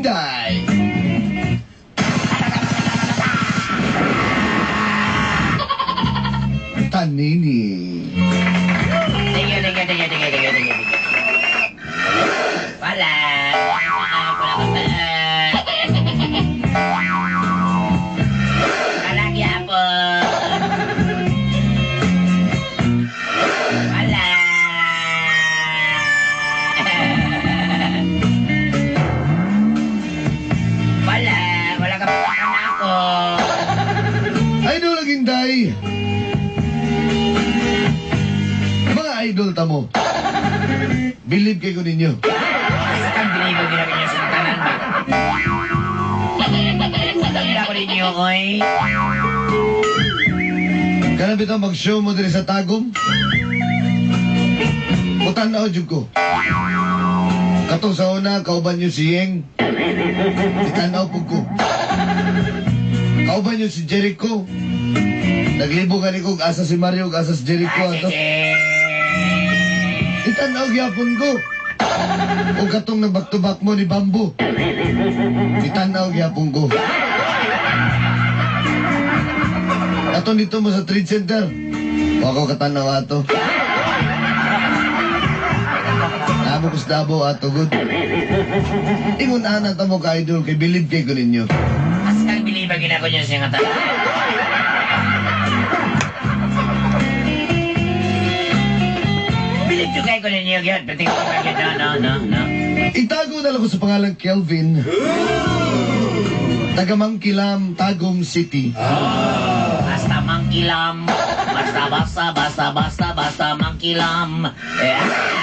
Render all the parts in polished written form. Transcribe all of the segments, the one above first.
Inday. Tanini. Thank you, thank you, thank you, thank you, thank you, thank you, thank you. Wala. Wala ka pa. Wala gyapon. Wala. Wala. Wala ka pa ako. Idol ang Inday. Mga idol tamo. Believe kay ko ninyo. Sa kang believe ang ginagawa niyo sa tanan ba? Utang na ko ninyo, oy. Kana bitaw mag-show mo diri sa Tagum? Mutan-aw jud ko. Katong sa una, kauban niyo si Yeng. Itanaw po ko. Kauban niyo si Jericho. Naglibo ka ni kog asa si Mario, asa si Jericho. Ato. Itanaw gyapon ko. O katong nagbak-tubak mo ni Bambo. Itanaw gyapon ko. Ato dito mo sa trade center. Wako katanaw ato. Namo ko sa Davao ato good. Ingon ana ta mo ka idol kay believe kay ko ninyo. As kang believe ang ginagawa niyo sa tanan. Believe ko kayo ko ninyo gyud. Pwede ko pa gyud. No, no, no, no. Itago na lang ko sa pangalang Kelvin. Taga Mangkilam, Tagum City. Basta mangkilam. Basta, basta, basta, basta, basta mangkilam. Eh,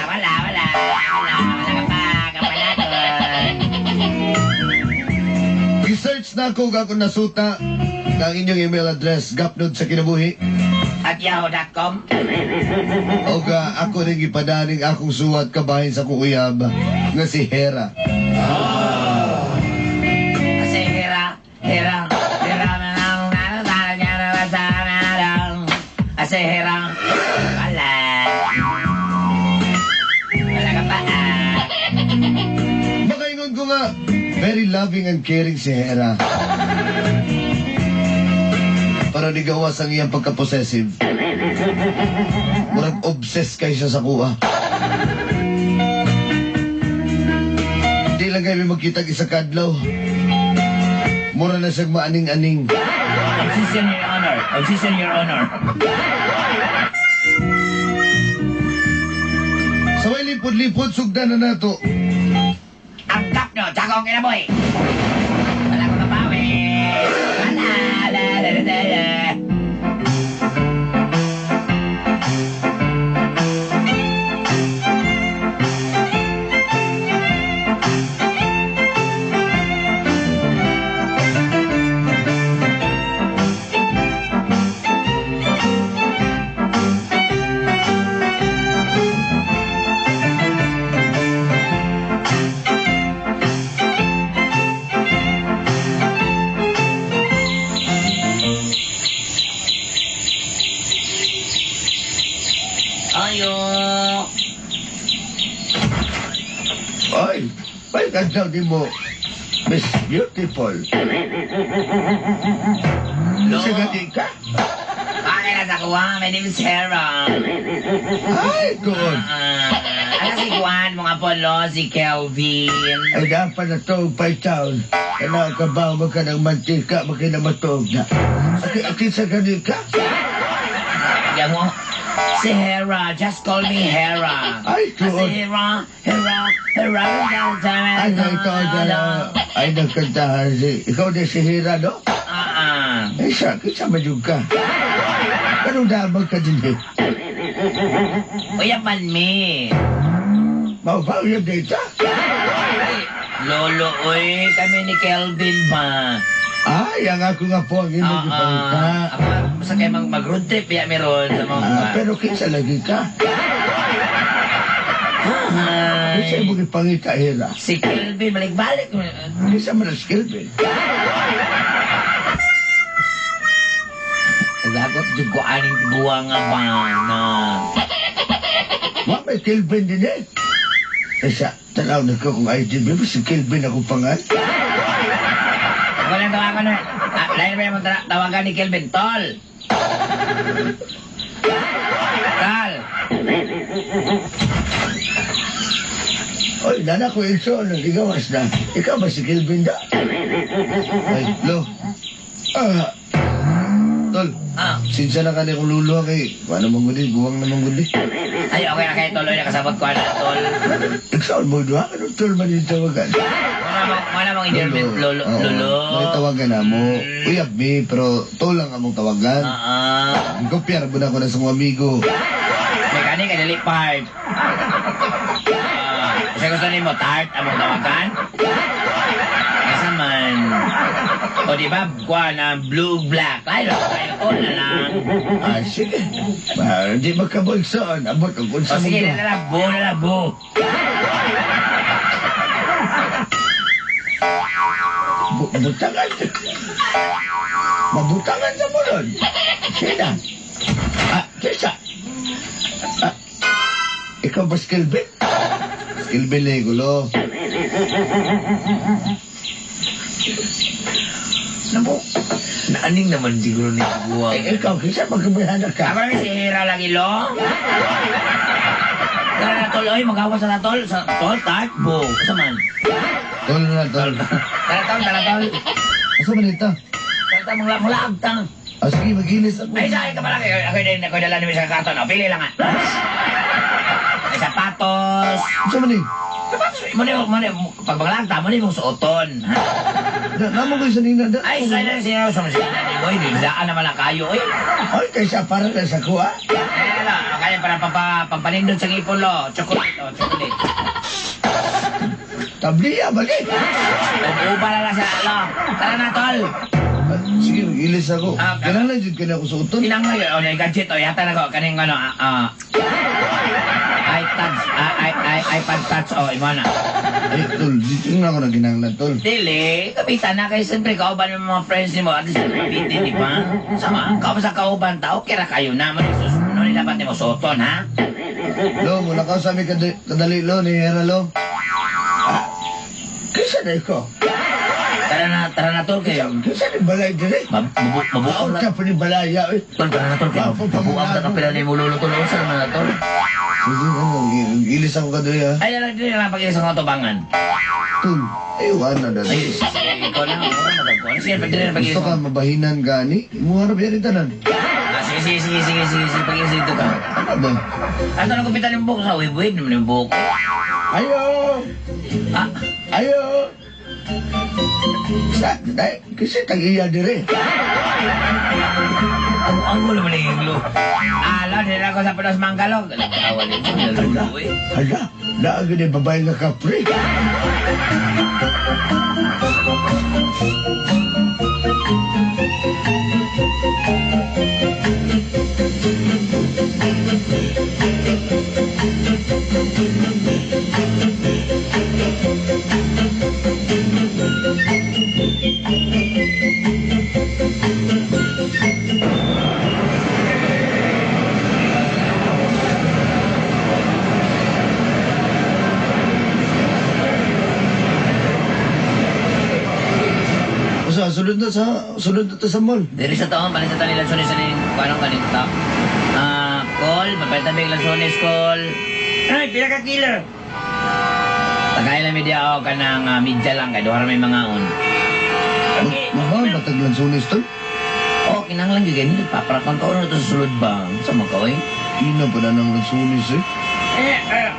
wala, wala, wala, wala ka pa, kapalaton. I-search na ako kung ako nasuta ng inyong email address, gapnod sa kinabuhi. At yahoo.com. O ka, ako rin ipadaning akong suwat kabahin sa akong uyab nga si Hera. Kasi Hera, Hera, Hera, Kasi Hera, wala. Wala ka pa, ah. Makaingon ko nga, very loving and caring si Hera. Pero di gawas ang iyang pagka-possessive. Murag obsessed kay siya sa kuha. Di lang kayo magkita isa kadlaw. Mura na siyang maaning-aning. Obsession, Your Honor. Obsession, Your Honor. Sa way lipod-lipod, sugdan na nato. Ang kap no, tsaka ang kinaboy. Wala ko kapawi. Wala, la, la, la, la, la. Ayo. Ay, ay, kadlaw di mo, Miss Beautiful. No. Sa gani ka? Bakit nasa kuha? My name is Hera. Ay, doon. Ano si Juan, mga polo, si Kelvin. Ay, dapat na to, paitaon. Kaya kabaw mo ka ng mantika, makinamatog na. Aki, sa gani ka? Yan mo. Si Hera, just call me Hera. Ay, doon. Si Hera, Hera, Hera. Ay, na ito, ay, nagkantahan si, ikaw na si Hera, no? Ah, Ay, sa, kisa man ka. Anong damag ka din eh? Uya man mi. Maubaw yung data? Ay, lolo, uy, kami ni Kelvin ba? Ay, ang ako nga po ang imong gipangita. Ako, basta kayo mag-road trip, ya meron sa mga... Pero kinsa lagi ka? Ay. Kinsa imong gipangita, Hera? Si Kelvin, balik-balik. Kinsa man ang si Kelvin? Nagagot jud ko aning buwa nga ba na. Wa may Kelvin din eh. Isa, tanaw na ko kung IDB, si Kelvin ako pangal. Ako lang tawagan na. Ah, lain ba yung tawagan ni Kelvin? Tol! Tol! Oy, nana ko igsoon, igawas na. Ikaw ba si Kelvin da? Ay, lo. Ah, Tol, Ah. sinsa na ka ni kong lulo kay. Paano mong gudi? Buwang na mong gudi. Ay, okay na kayo, tol. Oy, nakasabot ko na, tol. Igsoon mo doon, ano tol man yung tawagan? Wala mong endearment, lolo. Oo, Lolo. May tawagan na mo. Uyab mi, pero tol lang among tawagan. Ah, ah. Kopyar mo na ko na sa mga amigo. May kani ka dali part. Ah, kasi gusto nimo tart among tawagan? Asa man. O di ba kuha na blue black. Ay, kayo tol na lang. Ah, sige. Ah, di ba ka mo igsoon? Abot ang O kung sa sige, mundo. na lang, bo na lang, bo. Butangan. Mabutangan sa mo nun. Sina? Ah, kisa. Ah, ikaw ba si Kelvin? Kelvin na gulo. Nabo, naaning naman siguro ni Buwang. Eh, ikaw, kisa magkabayana Ako ka. naman si Hera lagi, lo. Tara na, tol. Oy, magawas na tol. Sa, tol, tart, bo. Asa man? Tol na tol. Tara, tol, tara, tol. Asa man ito? Tara, tol, mula, mula, agtang. Ah, sige, mag-ilis ako. Ay, sa akin ka pala. Ako din, ako dala namin sa karton. O, pili lang, ah. Ay, sapatos. Asa man eh? Sapatos. Muna, muna, pag maglagta, muna yung suoton. Ha? Namo ko sa nina. Ay, sa na siya, sa mga boy, daan naman lang kayo, oy. Oy, kaysa para na sa kuha. Ay, ala, kaya para pampanindot sa ngipon, lo. Chocolate, oh, chocolate. Tabliya, balik. Uba na lang sa, lo. Tara na, tol. Ah, sige, mag-ilis ako. Ah, Kailangan jud ka na ako suoton. Tinangay, oh, na gadget, oh, yata na ko, kaning ano, iTouch, iPad Touch, oh, imo na. Ay, tol, dito na ako na ginanglan, tol. Dili, kapitan na kayo, siyempre, kauban ng mga friends ni mo, at least kapitin, di ba? Sama, kauban sa kauban ta, okay ra kayo na, mo ni dapat nimo suoton, ha? Lo, mula ka sa amin kadali, lo, ni Hera, lo. Kaysa na ikaw. Tara na, tol, kayo. Kaysa ni balay dire. Mabuang na, Ako pa ni balaya. Eh. tol, tara na, tol, kayo. Mabuang na kapila ni mo lolo, tol, saan na, tol? Sige, ano, mag-ilis ako kadali, ha? Ay, dali, dali lang pag-ilis ang tubangan. Tol, ay, wala na. Ay, ikaw na, oh, magagawa. Sige, pwede na pag-ilis. Gusto ka, mabahinan ka, ni? Imuharap yan tanan. Ah, sige, sige, sige, sige, sige, sige, pag-ilis dito ka. Ano ba? Ano na kupitan yung buhok sa wave-wave naman yung buhok. Ayo! Ah, Ayo! Sa, dai, kasi tag-iya dire. ang gulo naman yung iglo. Ah, lo, nila ko sa Pinos Mangalog. Tawa nito, nalulo eh. Hala, naagi ni babae nga kapre. Usa, sulod na ta sa mall. Diri sa taon, palit sa taon lansones sa ning kuanong kaninta. Ah, call, papalit tabi lansones call. Ay, pila ka killer. Tagay lang media o kanang media lang kay duha ra may mga on. Magbaon ba tag lansones, tol? Oh, kinahanglan gyud ganito paparakon ka na to sa sulod ba? Sa mga ka oy. Ina pa na ng lansones, eh. Eh, eh.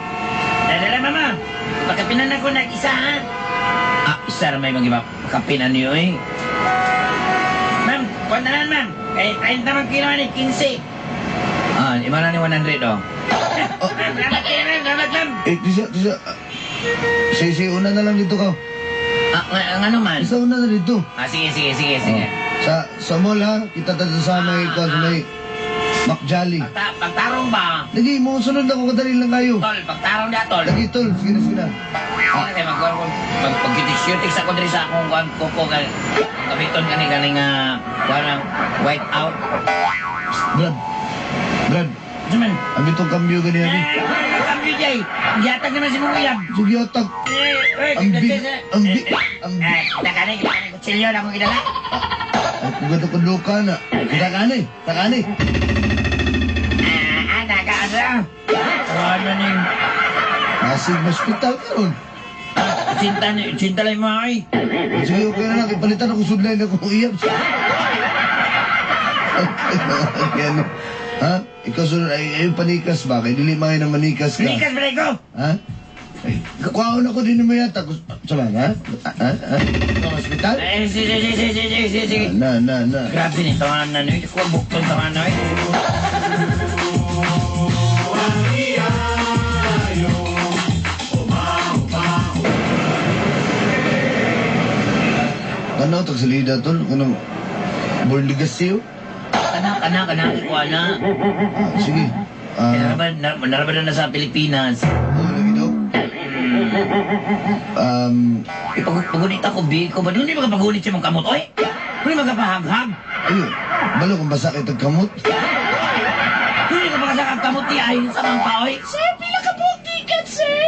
Dala mama. Pagkapinan ako nag isa ha. Ah, isa ra may mga pagkapinan niyo eh. Ma'am, kuwan na lang, ma'am. Kay 30 man kilo ni 15. Ah, ima na ni 100 oh. Oh. Ma'am, salamat kayo, ma'am. Salamat, ma'am. Eh, tisa, tisa. Sige, sige, una na lang dito ka. Ah, nga ano man? Isa una na dito. Ah, sige, sige, sige, sige. Oh. Sa mall, ha? Kita ta sa may, sa may McJolly. Pagtarong ba? Lagi, mo sunod ako kadali lang kayo. Tol, pagtarong na, tol. Lagi, tol. Sige na, sige na. Ah, kay mag mag pagkitik sa ko diri sa akong kuan kuko kan. Gamiton kani kani nga kuan ang white out. Brad. Brad. Ano man? Abi tong cambio gani abi. Eh, gyud ay. Gihatag naman si mong uyab. Sige, atag. Eh, Ang big, ang big, ang big. Eh, takani, takani, kutsilyo na akong gidala. Ay, kung gato kung ka na. Kita ka ni, taka ni. Ah, naka, asa? Ano ning... Nasig hospital ka ron. Cinta, cinta lang mo ay. Sige, okay na lang. Ipalitan ako sudlay na kung iyap. Ano? Ha? Ikaw sunod, ay, ay panikas ba? Kay dili man na manikas ka. Likas ba ko? Ha? Ay, kuhaon ako din mo yata. Sama, ha? Ha? Ha? Ikaw hospital? Eh, sige, sige, sige, sige, sige, sige. Na, na, na. Grabe ni tawanan eh. Kuha bukton tawanan eh. Ano, tagsalida tol? Anong Borligasiyo? Kana, kana, kana, kuha na. Ah, sige. Ah, Naraban na sa Pilipinas. oh, lagi daw. Eh, pagunit ako, bi. Ko ba? Hindi makapagunit siya mong kamot, oy? Hindi makapahaghag. Ayun. Balo kung basa kay tagkamot. Hindi ka makasakang kamot ni ayon sa mga pa, oy. Sir, pila ka buong ticket, sir?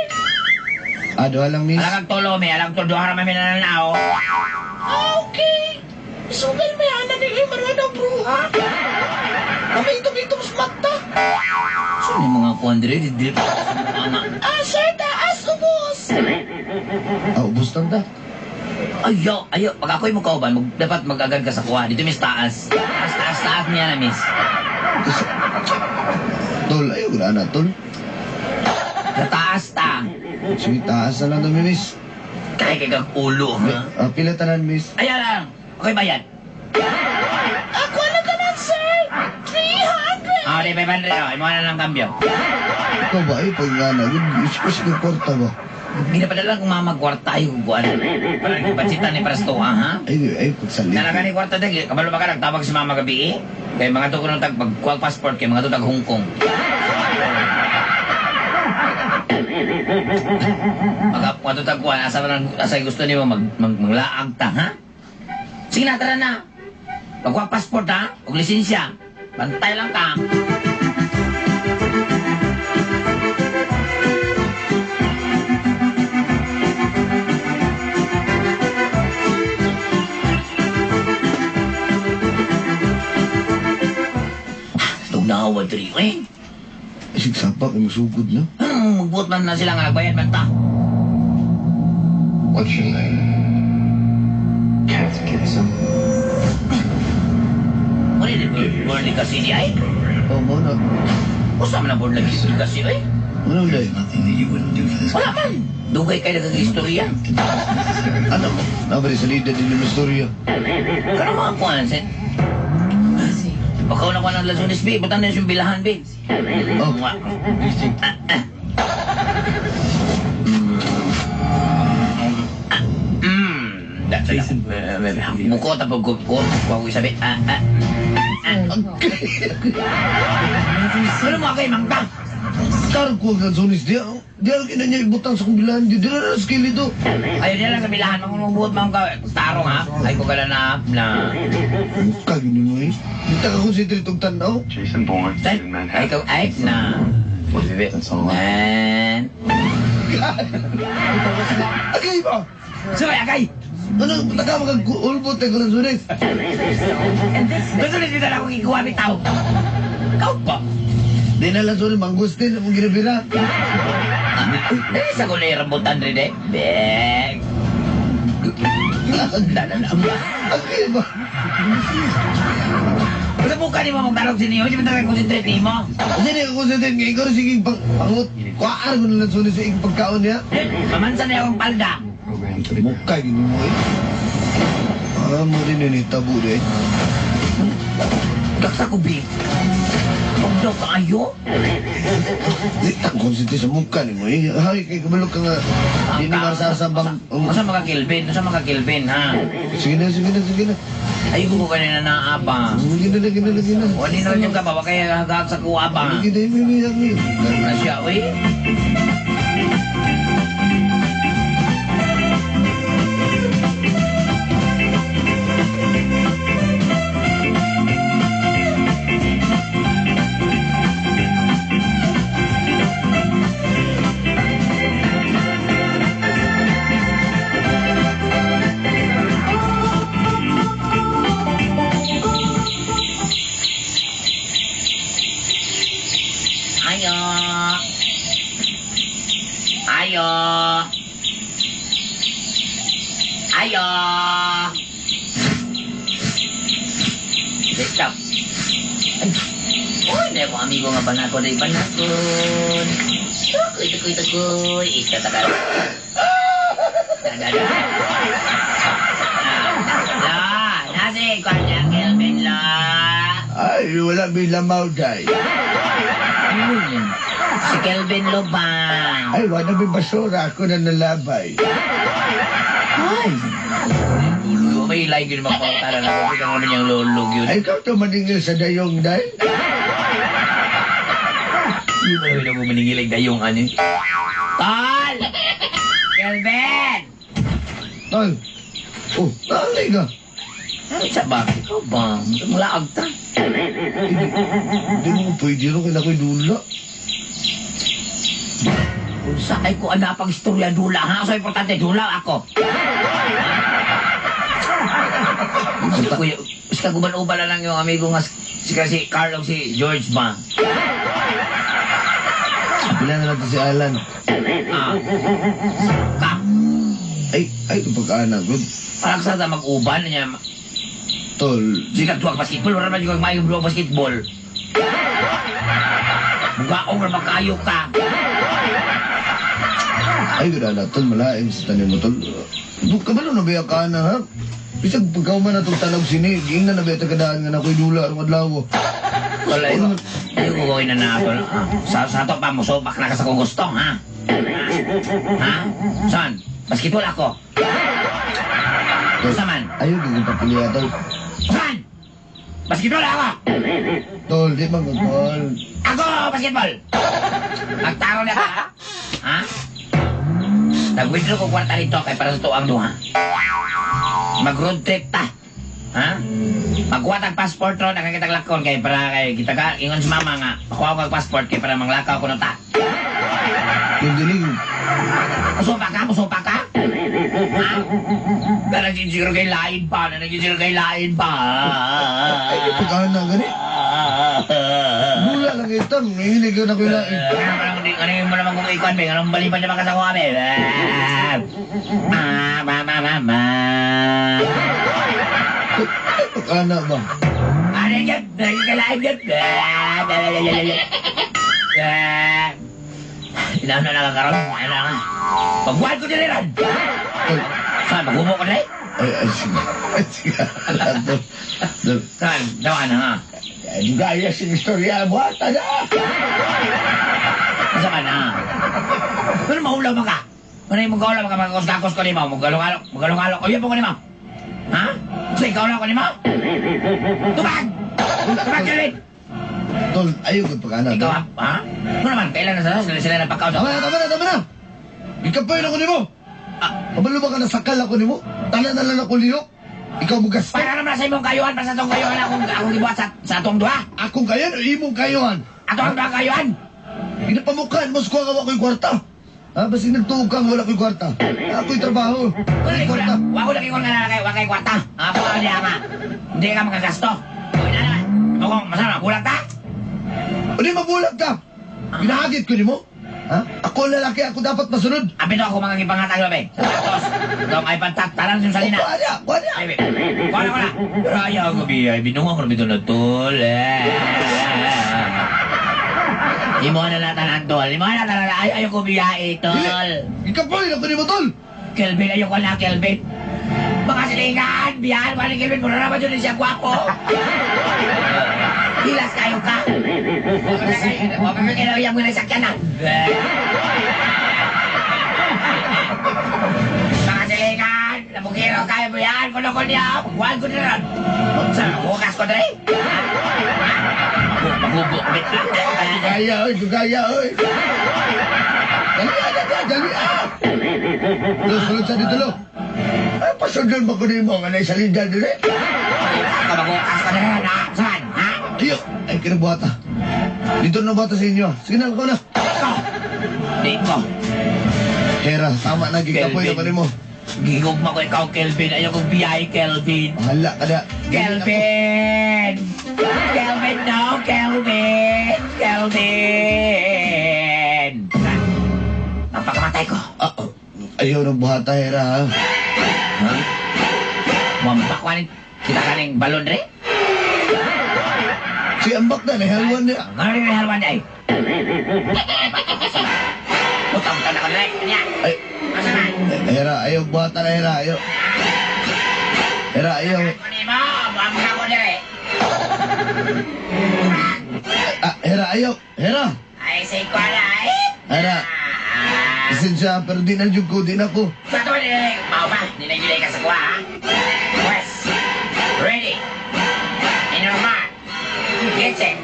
Ah, duha lang, miss. Alang ang tolo, may alang tolo, duha ra may nananaw. Ah, okay. Isugal may ana ni eh, marunong bruha. Kami itom-itom sa mata. So, yung mga kuwan dire, di mga Ah, sir, taas, ubos. Ah, ubos lang ta. Ayo, ayo, pag ako'y mukauban, dapat mag-agad ka sa kuha. Dito, miss, taas. Taas, taas, taas niya na, miss. Tol, ayaw na na, tol. Sa taas, ta. Sige, taas na lang to, miss. Kaya kay kag ulo, ha? Ah, pila tanan, miss. Ayan lang. Okay ba yan? Ako na tanan, sir. 300. Ah, di, 500. Oh, imo na lang kambyo. Ikaw ba, ay, pag nga na, yun, iskus ng kwarta ba? Ginapadala kong mama kwarta ay kuan. Parang ipatsita ni Prasto, ha? Ay, ay, pagsalit. Nalaga ni kwarta dagi, kabalo ba ka nagtawag si mama gabi eh? Kay mga to kuno tag pagkuha passport kay mga to tag Hong Kong. Mag mga to tag kuan asa man asa gusto nimo mag, mag maglaag ta, ha? Sige na, tara na. Pagkuha passport ha, og lisensya. Bantay lang ka. Tugnawa diri eh. Ay, sigsapa, kay masugod na. Magbuot man na sila nga nagbayad man ta. What's your name? Cat Kitson. Wala di born kasi di ay. Oh, mo na. Usa man ang born lagi kasi ay. Ano, day? Nothing that you wouldn't do for this. Wala man. Dugay kay nagkagistorya. Ano mo? Nabari sa lida din yung istorya. Kano mga kuan set? Baka na kuan ang Lazunis B, butan na yung bilahan B. Oh. Ah, ah. Jason. Buko tapos ko ko ko isabi. Ah ah. Ano mo kay mangta? Karo ko ang lansonis. Di, di ang ina niya ibutang sa kumbilahan. Di, di na na skill ito. Ayun niya lang sa bilahan mangungbuot man ka. Tarong ha. Ay ko kala na na. Mukha, gini mo eh. Di ta ka concentrate og tanaw. Jason Bourne Ay in ko Manhattan. ay na. That's all I. Man. Agay ba? Sorry, agay. Ano, taka magag-ulbot eh ko lansonis. Lansones bitaw ako gikuha bitaw. Kau pa. Di na lansonis, mangustin ang ginabira. Eh, sa kulay rambutan rin eh. Beng. Dala na. Agay ba? Basta buka ni mo magtarog sa niyo. Hindi mo talaga concentrate ni mo. Kasi di ka concentrate nga. Ikaw rin sige pangut. Kuhaan ko na lansonis sa iyong pagkaon niya. Eh, mamansa na akong palda. Program to the Mukha, gini mo eh. Ah, mo rin yun itabo eh. Gaksa ko, bi. Pagdaw ka ayo. Di ta concentrate sa mukha ni mo eh. Hay, kay kabalo ka nga. Di ni marsasabang. Oh. Masa mga Kelvin, masa mga Kelvin, ha? Sige na, sige na, sige na. Ay, ko kanina na apa. Sige na, sige na, sige na. Wala na yung ka ba? Wag kaya hagag sa kuha ba? Sige na, sige na, sige na. Na siya, uy. kayo. Stop. Ay, uy, na akong amigo nga banako na ibanakon. Tukoy, tukoy, tukoy. Ista tagal. Da, da, da. La, nasi, kanya, Kelvin, la. Ay, wala may lamaw, day. Si Kelvin Lobang. Ay, wala may basura. Ako na nalabay. Ay! Lolo, may like yun magpangtara na ako. Ikaw naman yung lolo yun. Ay, ikaw to maningil sa dayong, day. Hindi mo naman ako maningilig dayong ano. Tol! Kelvin! Tol. Oh, naalay ka. Ano sa ba? Ikaw ba? Mulaag ta. Hindi mo ko pwede ro, kailangan ko'y dula. Unsa ay ko ana pag istorya dula ha? So importante dula ako. Si Kuya, si kaguban-uban na lang yung amigo nga si kasi Carl o si George ba? Pila na lang to si Alan. Ah. Ka. Ay, ay, pag-ana, good. Parang sa ta mag-uban niya. Tol, Di ka tuwag basketball, wala man yung maayong duwag basketball. Bugaong ra magkayo ka. Ay, gud ana, tol, malaim sa tanim mo, tol. Kabalo na ba ka na, ha? Bisag pagkauman na itong tanaw sini, giingnan na ba ito kadaan nga na ako'y dula arong adlaw. Wala yun. Ayaw ko gawin na na ako. Sa to pa mo, sobak na ka sa kung gusto, ha? Ha? Saan? Basketball ako. Tol, Sa man? ayaw ko papiliya, tol. Saan? Basketball ako! Tol, di man ko, tol. Ako, basketball! Magtaro na ka, ha? Ha? Nag-withdraw ko kwarta nito kay para sa tuang duha. Mag-road trip ta. Ha? Magkuha tag passport ron, nakakitag lakon kay para kay kita ka ingon si mama nga, makuha ko ang passport kay para manglakaw ko na ta. Yung dilig, Musupa ka? Musupa ka? Ha? Na nagsisiguro kay lain pa, na nagsisiguro kay lain pa. Ay, di pag-ana, gani. Dula lang itang, nanginig yun ako'y lain. Ano yung mo naman kung ikuan, be? Anong balipan naman ka sa kuha, be? Ma, ma, ma, ma, ma. Ay, pag-ana ba? Ano yan? Nagkikalain yan? Inaano na kakaroon? Ano nga? Pagbuhat ko diliran! Tol, Saan? Paghubo ko dili? ay, ay, sige. Ay, sige. Tol, tol. Saan? Dawa na nga. Ay, gaya sa istorya mo, ata na. Asa ka na? Pero mahulaw man ka. Ano yung magaulaw ka, magkakos-kakos ko ni mo, magalong-alok, magalong-alok. O yan po ko ni mo. Ha? So ikaw lang ko ni mo? Tubag! Tubag, Kelvin! Tol, ayaw ko pag-ana, Ikaw, tol. ha? Ha? Ano naman, kailan na sa sila sila napakaw Tama na, tama na, tama na! Ikapoy na ko nimo! Ah. Kabalo ba ka nasakal ako nimo? Tala na lang ako lihok. Ikaw mo gasto. Para naman sa imong kayuhan, para sa atong kayuhan akong gibuhat sa atong duha. Akong kayan o imong kayuhan? Atong duha kayuhan. Ginapamukaan mo sa kuha nga wa ko'y kwarta. Ha? Basig nagtuog ka nga wala ko'y kwarta. Ako'y trabaho. Wala Ako'y ko kwarta. Wa ko lagi ko nga kay wa kay kwarta. Ako ang niya nga. Hindi ka makagasto. Uy, na naman. Mukhang masama, bulag ta? O di mabulag ka. Ginahagit ko nimo. Ha? Ako ang lalaki, ako dapat masunod. Abi to ako mga gipangatag labi. Sapatos. Itong iPad tak, taran yung salina. Kuha niya, kuha niya. Ay, be. Kuha na, kuha na. Pero ayaw ko, bi. Ay, binungan ko na bito na tol. Imo na natanan, tol. Imo na natanan. Ay, ayaw ko biyahe, tol. Ikapoy ako nimo, tol. Kelvin, ayaw ko na, Kelvin. Baka silingan, biyahan pa ni Kelvin. Mura naman yun siya gwapo. Hilas kayo ka. Huwag ka kailangan mo na sakyan na. Baka silingan, namukiro kayo biyahan ko na ko niya. Huwag ko na rin. Sa bukas ko dre. Maghubo. Gaya, oy, gaya, oy. Dali, ah, dali, ah, dali, ah. Lo, sulod sa dito, lo. Ay, pasundon ba ko nimo nga naisalida dili? Mabukas ko na rin, ha? Saan? Ha? Ayo, ay kinabuhata. Dito na buhata sa inyo. Sige na, ako na. Di ko. Hera, tama na, gikapoy na ko nimo. Gigugma ko ikaw, Kelvin. Ayaw kong biyahe, Kelvin. Bahala ka na. Kelvin! Kelvin, no! Kelvin! Kelvin! Mapakamatay ko. Ah, oh, ayaw ng buhata, Hera, ha? Ha? Wampakwanin kita kaning balon re. Si ambak na, nahalwan niya. Nga rin halwan ay. Butang ka na ka na niya. Ay, Asa na? Hera, ayaw, buhatan na hera, ayaw. Hera, ayaw. Ako ni mo, buang ka ko dire. Ah, hera, ayaw. Hera! Ay, say ko na ay. Hera, pasensya, pero di na jud ko, di na ko. Sa to ni mao ba? Dinay ka sa kuha ha. Wes. Ready. In your mark. Get set.